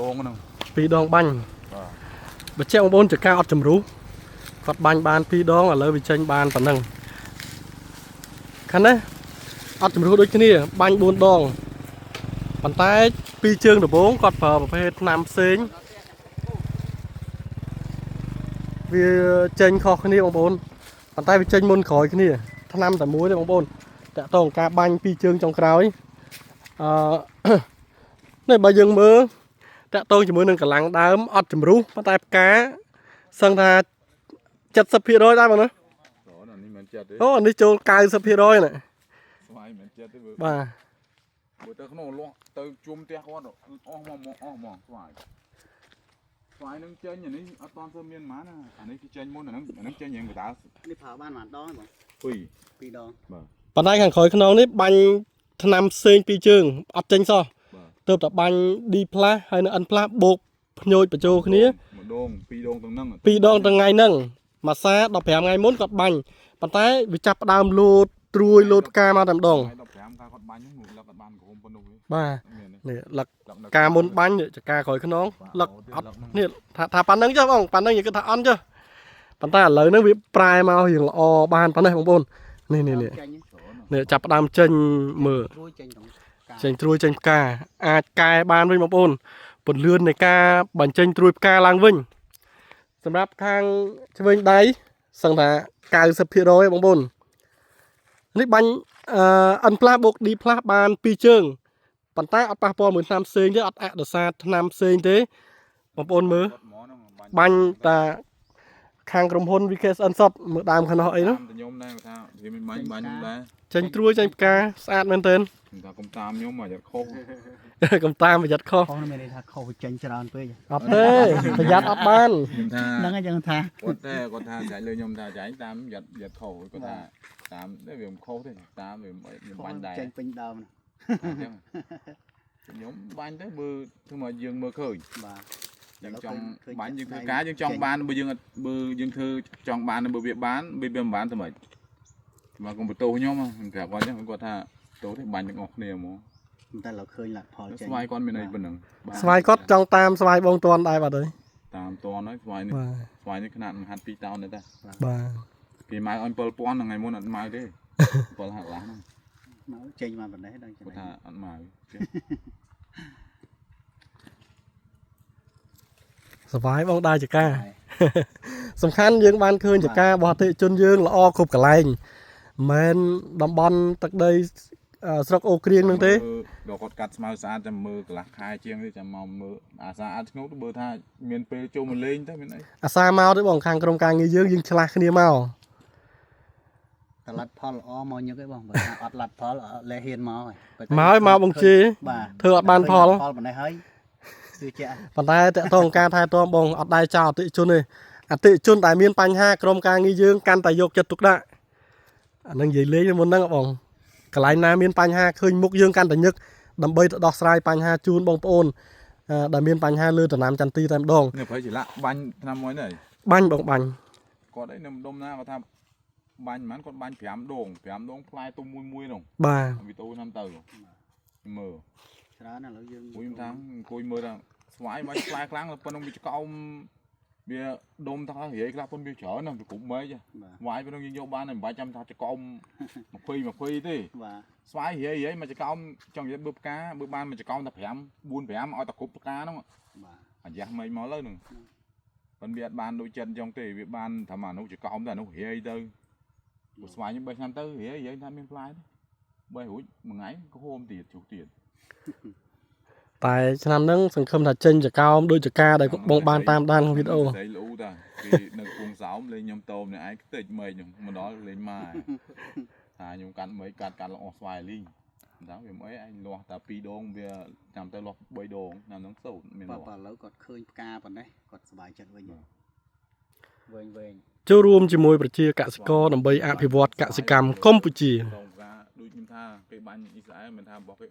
ដងហ្នឹង ពីរដងបាញ់ បាទ បើជាបងប្អូនចកាអត់ជំរុះគាត់បាញ់បានពីរដងឥឡូវវាចេញបានប៉ុណ្ណឹងខាងនេះអត់ជំរុះដូចគ្នាបាញ់4ដងប៉ុន្តែពីរជើងដំបូងគាត់ប្រើប្រភេទថ្នាំផ្សេងវាចេញខុសគ្នាបងប្អូនប៉ុន្តែវាចេញមុនក្រោយគ្នាថ្នាំតែមួយទេបងប្អូនតាក់ទងការបាញ់ពីរជើងចុងក្រោយអឺ នេះបើយើងមើល តាក់ទងជាមួយនឹងកម្លាំងដើមអត់ជំរុះប៉ុន្តែផ្កាសឹងថា70%ដែរបងណា អូអានេះមិនចិត្តទេ អូអានេះចូល90%ណា ស្វាយមិនចិត្តទេបើ បាទ បើទៅក្នុងលាស់ទៅជុំផ្ទះគាត់អស់មកមកអស់មកស្វាយស្វាយនឹងចេញអានេះអត់តាន់សើមានប៉ុន្មានណាអានេះគេចេញមុនអាហ្នឹងអាហ្នឹងចេញរៀងកតា នេះប្រើបានមួយដងបង ពីរ ពីរដង ប៉ុន្តែខាងក្រោយខ្នងនេះបាញ់ថ្នាំផ្សេងពីរជើងអត់ចេញសោះ បាទ ទើបតែបាញ់ D+ ហើយនៅ N+ បូកភ្ញូចបញ្ចូលគ្នា ម្ដងពីរដងទាំងហ្នឹង ពីរដងទាំងថ្ងៃហ្នឹងមួយសា15ថ្ងៃមុនគាត់បាញ់ប៉ុន្តែវាចាប់ផ្ដើមលោតត្រួយលោតផ្កាមកតែម្ដង ថ្ងៃ15កាលគាត់បាញ់ហ្នឹងលឹកអត់បានក្រុមប៉ុណ្ណោះទេ បាទ មានទេ នេះលឹក លឹកនៅ ការមុនបាញ់នេះចកាក្រោយខ្នងលឹកអត់ នេះថាថាប៉ណ្ណឹងចុះបងប៉ណ្ណឹងយើងគិតថាអន់ចុះប៉ុន្តែឥឡូវហ្នឹងវាប្រែមករៀងល្អបានប៉ុណ្ណេះបងប្អូននេះនេះនេះ ចេញ នេះចាប់ផ្ដើមចេញមើល រួយចេញក្នុងការ ចេញត្រួយចេញផ្កាអាចកែបានវិញបងប្អូនពន្លឿននៃការបញ្ចេញត្រួយផ្កាឡើងវិញសម្រាប់ខាងឆ្វេងដៃសឹងថា90%បងប្អូននេះបាញ់អឺ N+ បូក D+ បានពីរជើងប៉ុន្តែអត់ប៉ះពាល់មួយថ្នាំផ្សេងទេអត់អដោយសារថ្នាំផ្សេងទេបងប្អូនមើល គាត់ហ្មងហ្នឹង បាញ់តាខាងក្រុមហ៊ុន VKSN សតមើលដើមខាងនោះអីនោះ តាមតែខ្ញុំដែរគាត់ថាវាមិនបាញ់បាញ់ខ្ញុំដែរ ចេញត្រួយចេញផ្កាស្អាតមែនទែន ខ្ញុំថាកុំតាមខ្ញុំមកយ៉ាត់ខុស កុំតាមប្រយ័ត្នខុស ខុសមានន័យថាខុសវាចេញច្រើនពេក អត់ទេប្រយ័ត្នអត់បាន ខ្ញុំថា ហ្នឹងហើយចឹងថា គាត់ទេគាត់ថាចាញ់លើខ្ញុំថាចាញ់តាមយ៉ាត់យ៉ាត់ខុសគាត់ថាតាមទេវាមិនខុសទេតាមវាខ្ញុំបាញ់ដែរ ចេញពេញដើម អញ្ចឹងខ្ញុំបាញ់ទៅមើលធ្វើមកយើងមើលឃើញ បាទ យើងចង់បាញ់យើងធ្វើការយើងចង់បានបើយើងអត់បើយើងធ្វើចង់បានបើវាបានបើវាមិនបានធ្វើម៉េចមកកុំបន្ទោសខ្ញុំខ្ញុំប្រាប់គាត់អញ្ចឹងគាត់ថាទោសទេបាញ់ទាំងអស់គ្នាហ្មង តែเราឃើញលទ្ធផលចេញ ស្វាយគាត់មានអីប៉ុណ្ណឹង ស្វាយគាត់ចង់តាមស្វាយបងតន់ដែរបាទអើយ តាមតនហើយស្វាយនេះ បាទ ស្វាយនេះខ្នាតមិនហាត់2តោនទេតា បាទ គេម៉ៅឲ្យ7000ថ្ងៃមុនអត់ម៉ៅទេ7ហាក់ឡាហ្នឹង មកចេញមកប៉ុណ្ណេះដឹង គាត់ថាអត់ម៉ៅ សប្បាយបងដែរចកា សំខាន់យើងបានឃើញចការបស់អតិថិជនយើងល្អគ្រប់កន្លែងមិនមែនតំបន់ទឹកដីអឺស្រុកអូក្រៀងហ្នឹងទេ ដល់គាត់កាត់ស្មៅស្អាតចាំមើលកន្លះខែជាងទេចាំមកមើលអាសាអត់ឆ្ងប់ទៅបើថាមានពេលចូលមកលេងទៅមានអី អាសាមកទេបងខាងក្រុមការងារយើងយើងឆ្លាស់គ្នាមក តែលទ្ធផលល្អមកញឹកឯងបងបើថាអត់លទ្ធផលអត់លែហ៊ានមកហើយ មកឲ្យមកបងជេរ បាទ ធ្វើអត់បានផល ផលប៉ុណ្ណេះហើយគឺជាក់ ប៉ុន្តែតកតងការថែទាំបងអត់ដែរចោលអតិថិជនទេអតិថិជនដែលមានបញ្ហាក្រុមការងារយើងកាន់តែយកចិត្តទុកដាក់អានឹងនិយាយលេងមុនហ្នឹងបងកន្លែងណាមានបញ្ហាឃើញមុខយើងកាន់តែញឹកដើម្បីទៅដោះស្រាយបញ្ហាជូនបងប្អូនអឺដែលមានបញ្ហាលើដំណាំចន្ទីតែម្ដង នេះប្រហែលជាលាក់បាញ់ឆ្នាំមួយនេះ បាញ់បងបាញ់ គាត់អីនៅម្ដុំណាគាត់ថាបាញ់ហ្មងគាត់បាញ់5ដង5ដងផ្លែទុំមួយមួយនោះ បាទ វីដេអូឆ្នាំទៅមើល ច្រើនឥឡូវយើង មួយខ្ញុំថាអង្គុយមើលថាស្វាយបាញ់ផ្លែខ្លាំងប៉ុណ្ណឹងវាឆ្កោមវាដុំថារាយខ្លះប៉ុនវាច្រើនណាស់វាគ្រប់មែក បាទ ស្វាយប៉ុណ្ណឹងយើងយកបានតែមិនបាច់ចាំថាឆ្កោម20 20ទេ បាទ ស្វាយរាយរាយមកចកោមចង់និយាយបើផ្កាបើបានមកចកោមតែ5 4 5ឲ្យតែគ្រប់ផ្កាហ្នឹង បាទ អាយ៉ាស់មិនមកលើហ្នឹងប៉ុន្តែវាអត់បានដូចចិត្តអញ្ចឹងទេវាបានថាអានោះចកោមតែអានោះរាយទៅព្រោះស្វាយខ្ញុំ3ឆ្នាំទៅរាយរាយថាមានផ្លែទេបីរួចមួយថ្ងៃក៏ហូមទៀតជ្រុះទៀត តែឆ្នាំហ្នឹងសង្ឃឹមថាចេញចកោមដូចចកាដែលបងបានតាមដានក្នុងវីដេអូ ស្រីលូតាគេនៅកំពង់សោមលេងខ្ញុំតោមអ្នកឯងខ្ទេចមេឃខ្ញុំមកដល់លេងម៉ែថាខ្ញុំកាន់មេឃកាត់កាត់ល្អស្វាយលីងថាវាមិនអីឯងលាស់តែ2ដងវាចាំទៅលាស់3ដងតាមហ្នឹងសូត្រមាន បាទ លាស់ បាទឥឡូវគាត់ឃើញផ្កាប៉ុណ្ណេះគាត់សប្បាយចិត្តវិញវិញវិញ ចូលរួមជាមួយប្រជាកសិករដើម្បីអភិវឌ្ឍកសិកម្មកម្ពុជា ដងផ្កាដូចខ្ញុំថាគេបាញ់អ៊ីស្រាអែលមិនថារបស់គេ